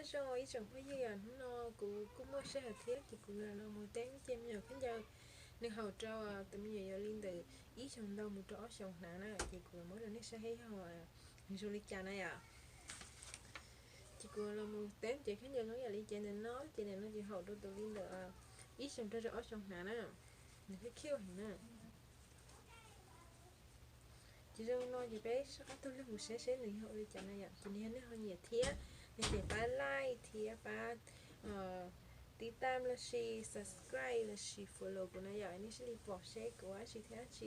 Zoo ib tsoom phooj ywg, hnub no kuv kuj muaj sij hawm thiab ces kuv los mus teb cem me nyuam khaub ncaws. Nws haum rau tus me nyuam yog li ntawm ib xyoos ntau mus rau ob xyoos hnav na, ces kuv los muab rau nej saib seb yog zoo li cas na yom. Ces kuv los mus teb ces khaub ncaws zoo yam li ces ntawm no, ces ntawm no ces haum rau tus li ntawm ib xyoos rau rau ob xyoos hnav na. Nws thiab khiv heev na. Ces zoo no ces peb soj qab taug lug mus saib seb nws yog ua li cas na yom. Ces nws yog nej ho nyiam thiab no ces pab like thiab pab tiv tam los sis subscribe los sis follow kuv na yom, nej thiaj li pom seb kuv ua dab tsi thiab dab tsi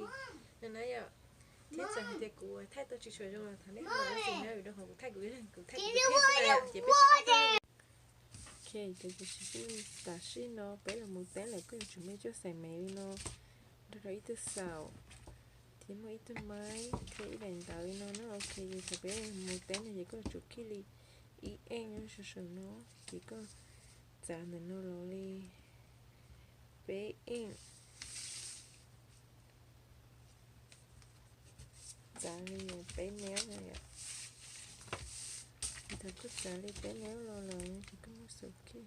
no na yom. Thiab txawm hais tias kuv thaij tau tsis tshua zoo los thov nej ho zam lub txim na, vim rau qhov kuv thaij kuv ib leeg kuv thaij kuv tus kheej xwb na yom. Ces peb soj qab taug lug. Ok, ces tam sim no peb los mus teb lawm, koj yuav tsum muaj ib txoj xaim me li no nrog rau ib tug xaum thiab muaj ib tug maib thiab ib daim ntawv li no na. Ok, ces thaum peb mus teb no ces koj yuav tsum khij li ib eej nyob saum saum no, ces koj txav ntawm no los li peb eej. Txav li peb nev na yom. Ces thaum koj txav li peb nev los lawm ces koj muab xaum khij.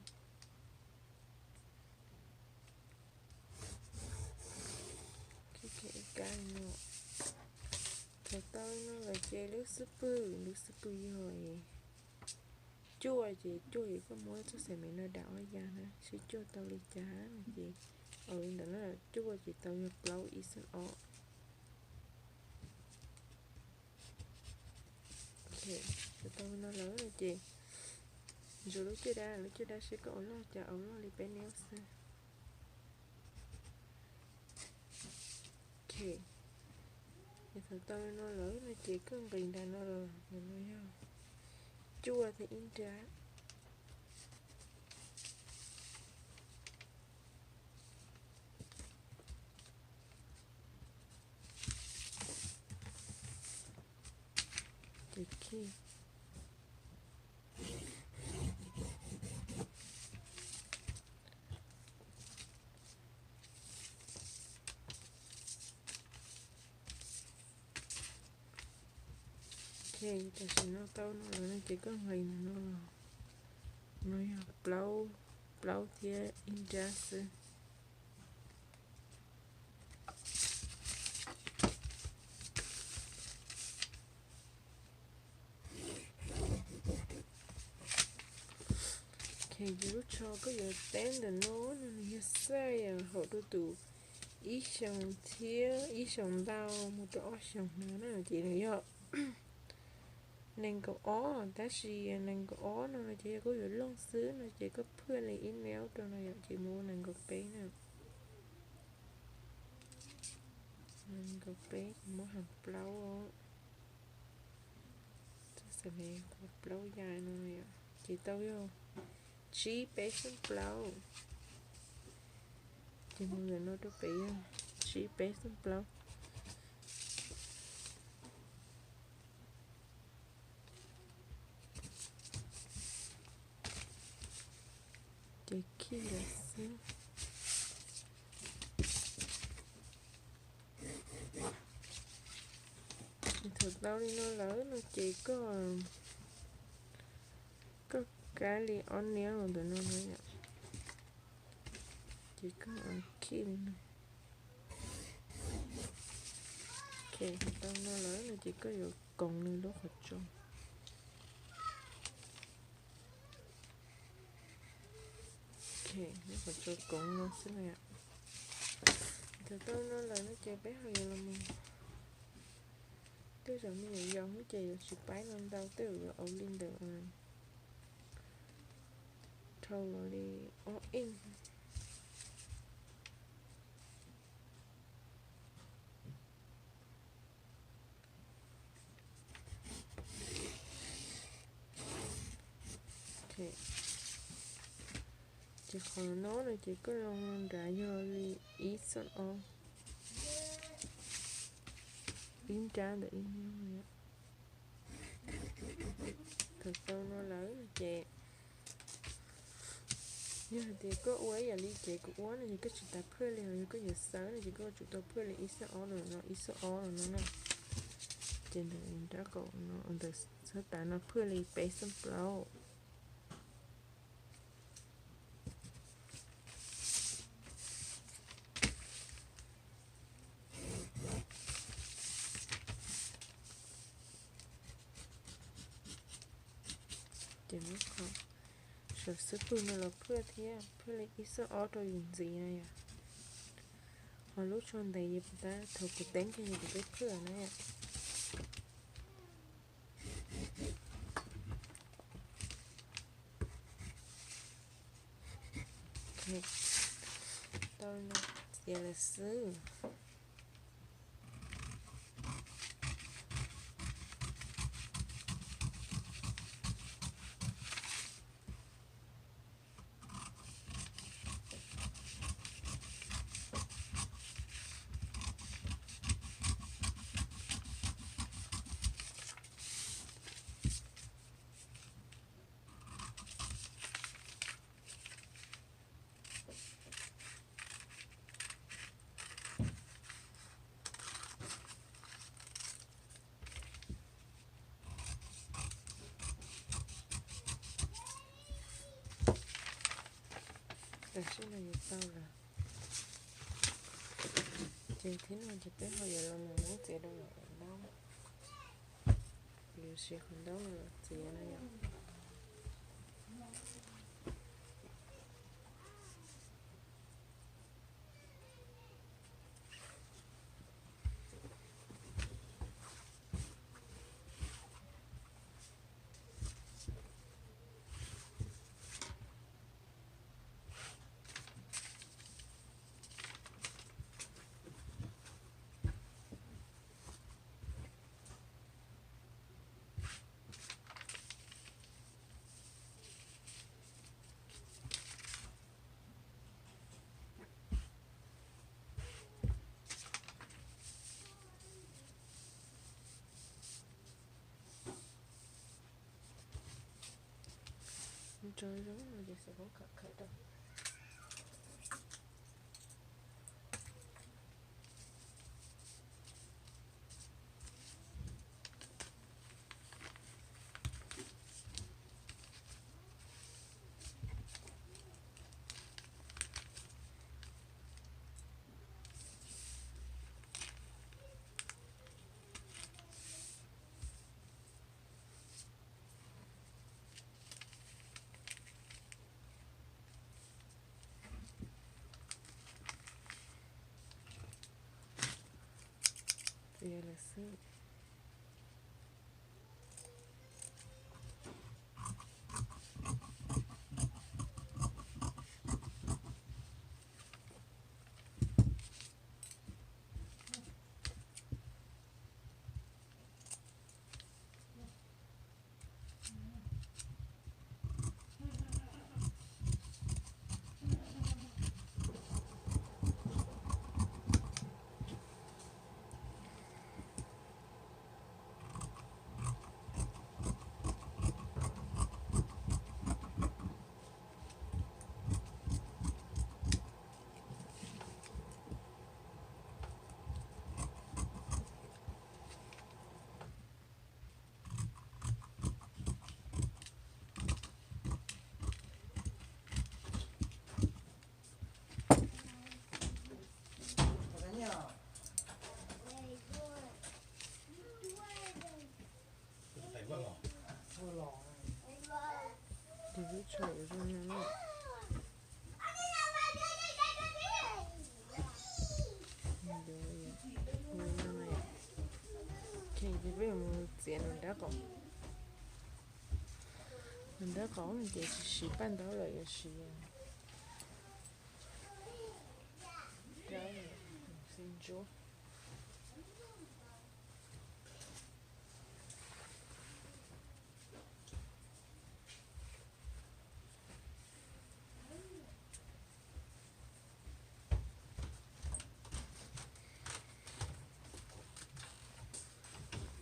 Khij ib kab li no. Thaum tau li no lawm ces lub xub pwg, lub xub pwg yog cuaj, ces cuaj ces koj muab txoj xaim me no dam ob yav na seb cuaj tau li cas no ces, au li ntawd na, cuaj ces tau yog plaub ib xeem ob. Thaum tau li no lawm no ces ntsuas lub cuaj dab, lub cuaj dab seb koj ua loj cas, ua loj li peb nev xwb. Ok, ces thaum tau li no lawm no ces koj nqis nram no los, nram no yog cuaj thiab ib nrab. Ces khij. Ok, tam sim no tau no lawm no ces koj nqis ntawm no los, no yog plaub, plaub thiab ib nrab xwb. Ok, ces lub tsho koj yuav teb ntawm no no nws yog size haum rau tus ib xyoos thiab ib xyoos ntau mus rau ob xyoos no na, ces nws yog nees nkaum ob, tab sis nees nkaum ob no no ces yog koj yuav looj xwb no ces koj phwj li ib nev rau no yom, ces mus ua nees nkaum peb na. Nees nkaum peb kuv muab hais plaub, txoj xaim me kuv plaub ya no yom, ces tau yog tsib peb xeem plaub. Ces mus ntawm no rau pem yog tsib peb xeem plaub. Ces khij lawm xwb. Thaum tau li no lawm no ces koj, koj kav li ob niab los ntawm no no yom. Ces koj khij li no. Ok, tau no lawm no ces koj yuav koov nws lub qhov tsho. Ok, lub qhov tsho koov no xwb na yom. Thaum tau no lawm no ces peb ho yuav los mus, tej zaum me nyuam yaus ces yuav tsis paib no ntau, tej zaum yuav ua li ntawm dhau los li ob inch. Ok, ces qhov no no ces koj zoo nrad yog li ib xeem ob, ib nrab ntawm ib niab no yom. Thaum tau no lawm no ces yog hais tias koj ua ib yam li ces kuv ua no ces koj tsis tas phwj li, ho yog koj yuav xawb no ces koj tsum tau phwj li ib xeem ob los no, ib xeem ob los no na. Ces ntawm nrab qaum no, ntawm xab tav no phwj li peb xeem plaub. Ces muab qhov saum xub pwg no los phwj thiab, phwj li ib xuab ob rau yus ntxiv na yom. Ho lub tsho ntev yog puas tab, thaum kuv teeb kiag yog kuv twb phwj na. Tau no, txiav lawm xwb. Tam sim no yuav tau lawm. Ces thiab no ces peb ho yuav los mus muab txiav rau lawm daub. Yuav siv qhov ntaub no los txiav no yom. Tso zoo no ces xav poob khawm khawm rau. Txiav lawm xwb. Ces lub tsho zoo no na. Ces peb yuav mus txiav nws nrab qaum. Nws nrab qaum no ces tsis siv paj ntaub lawm, yuav siv ntsuab.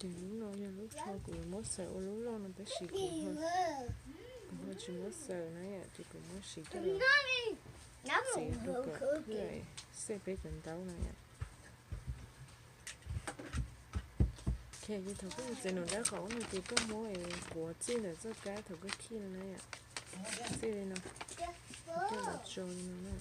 Ces lub no yog lub tsho kuv yuav muab xaws ua lub loj no tab sis kuv, kuv ho tsis muab xaws na yom, ces kuv muab siv coj los txiav rau kom xej peb cov ntaub no yom. Ces thaum koj txiav nws nrab qaum no ces koj muab kuav txij ntawm txoj kab thaum koj khij no na yom. Txij li no, coj los tso li no na.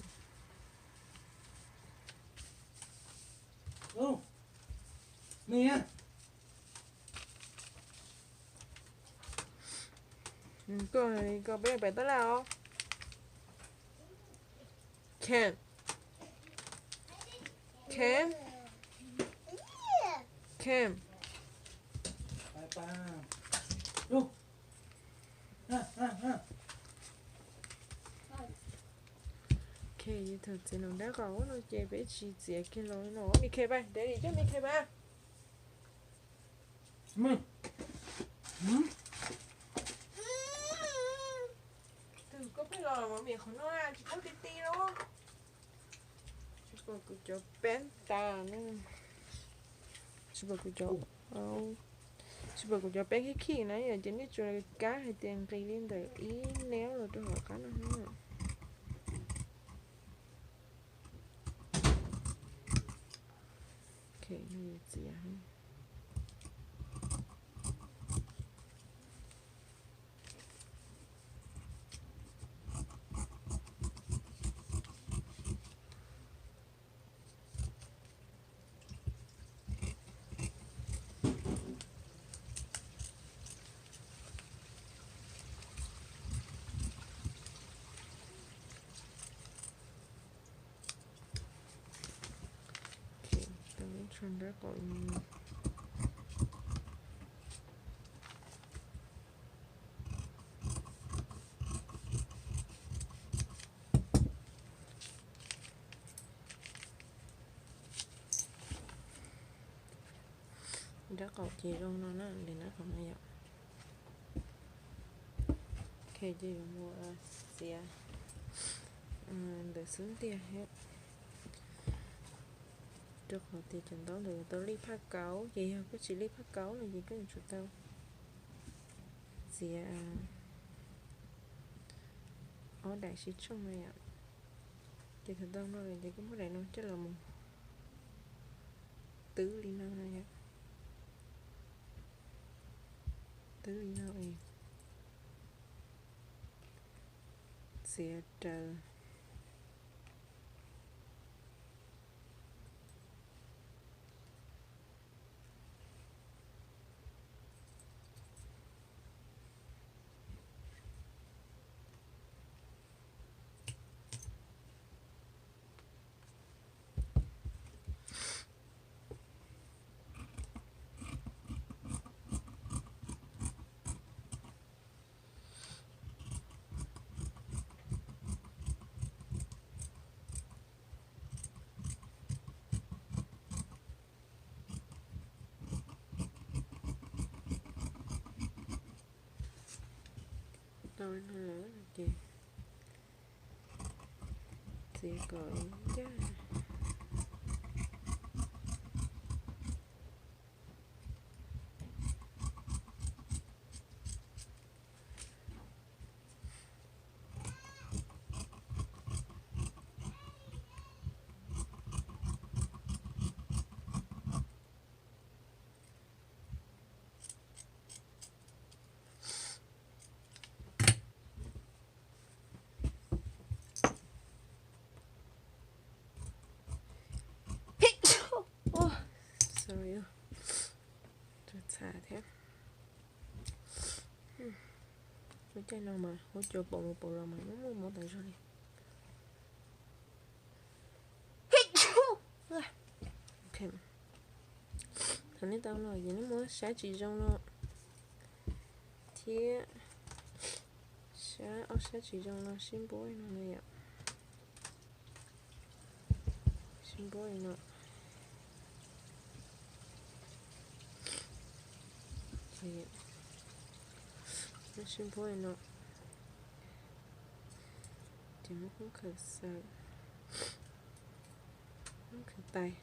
Koj, koj peb pais tab laj os. Can. Can. Can. Ok, thaum txiav nws dab qaum no ces peb tsis txiav kiag los no. Mikhail, pais, daddy coj Mikhail pais. Tus koj pheej los mas mim qhov no tsis paub ti ti los. Tsis pom kuv cov peeb tas, tsis pom kuv cov, tsis pom kuv cov peeb khib khib na yom, ces nej tsuas kab hais tias nqis li ntawm ib neub los rau hauv qab no. Ok, no yuav txiav. Tau ib tsho dab qaum no. Dab qaum ces zoo no na, nqis dab qaum no yom. Ok, ces yuav mus txiav ntawm xub ntiag thiab. Rau qhov tias cov ntaub ntawd yuav tau lij phaj kaub, ces yog koj tsis lij phaj kaub no ces koj yuav tsum tau txiav ob daim sib tshooj no yom. Ces thaum tau no lawm ces koj muab daim no coj los mus twb li no no yom. Twb li no es txiav raws. Tau no lawm ces txiav kom ncaj. Sorry, txham thiab. Lub caij no mas huab cua pom mus pom los mas muaj muaj mob tas zog li. Ok, thaum nej tau no ces nej muab sab tsis zoo no thiab sab, ob sab tsis zoo no sib npuab no na yom. Sib npuab li no. Ces muab sib npuab li no. Ces muab koob khawm xaws, koob khawm tais.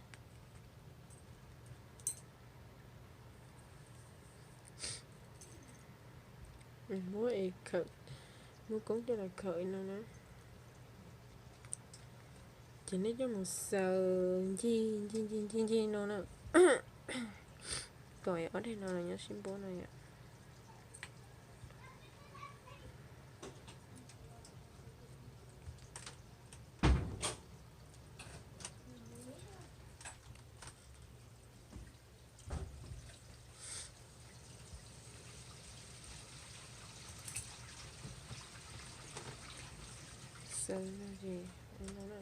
Muab es khawm, muab koob coj los khawm li no na. Ces nej coj mus xaws ncig ncig ncig ncig ncig no na, kom ob daim no los nyob sib npuab no yom. Tau no ces ua no na.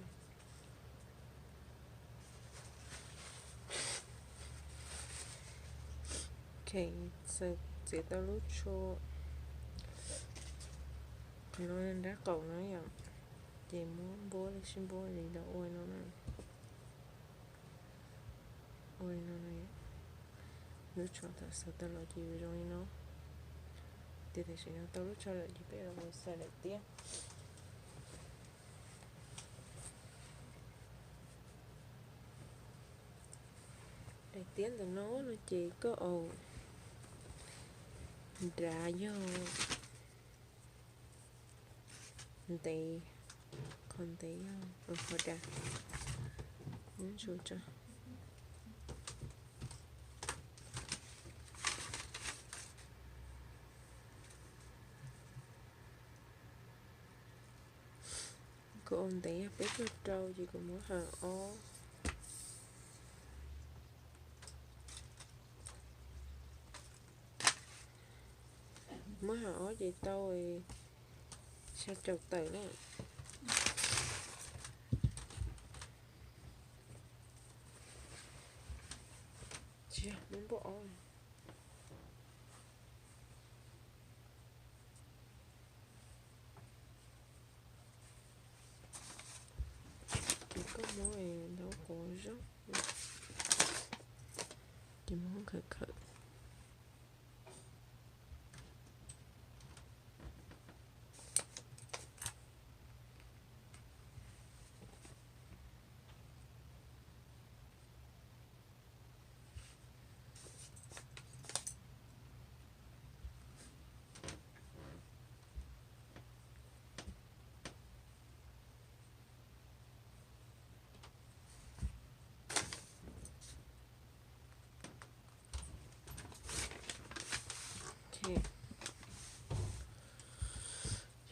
Ok, xaws txiav tau lub tsho qhov no nrab qaum no yom, ces muab npuab li sib npuab li ntawd ua no na. Ua li no na, lub tsho thaum xaws tau los ces yuav zoo li no. Ces tam sim no tau lub tsho lawm ces peb los mus xaws daim tiab. Daim tiab ntawm no no ces koj au nrad yog ntev, qhov ntev yog qhov dav. Ntsuas tso. Kuv ua ntev yog peb caug rau ces kuv muab hais ob. Muab hais ob ces tau xya caum tawm na. Tsis yog, muab npuaj ob. Ces koj muab ntau quav zog, ces muab khawm khawm.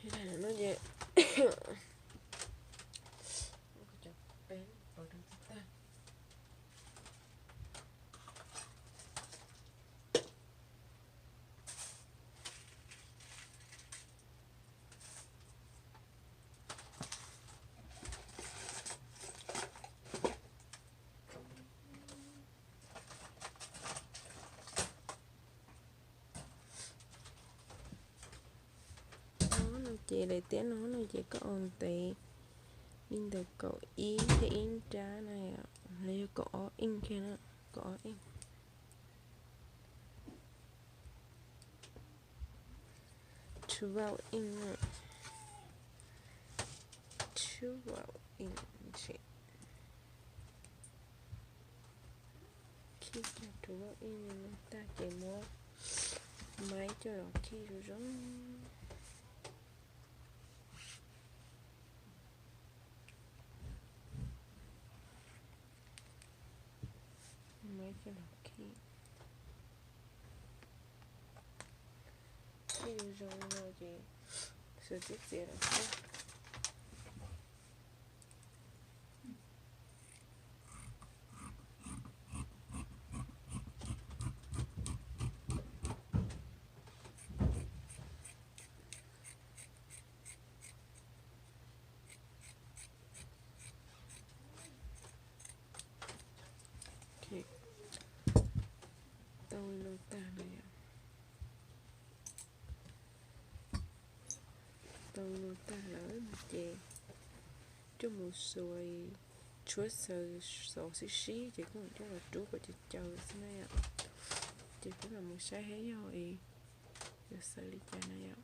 Ces no ces No ces daim tiab no no ces koj ua ntev li ntawm kaum ib thiab ib nrab na yom, los yog kaum ob inch kiag na, kaum ob inch. Twelve inch na. Twelve inch. Khij tau twelve inch no tag ces muab maib coj los khij zoo zoo. Maib coj los khij. Khij zoo zoo no ces xaws tib txiav lawm xwb. Tau no tag lawm yom. Tau no tag lawm ces coj mus xuas, tshuab xaws xov sib sib ces koj mam coj los rub kom caw caw xwb na yom. Ces peb mam mus saib seb yog yuav xaws li cas na yom.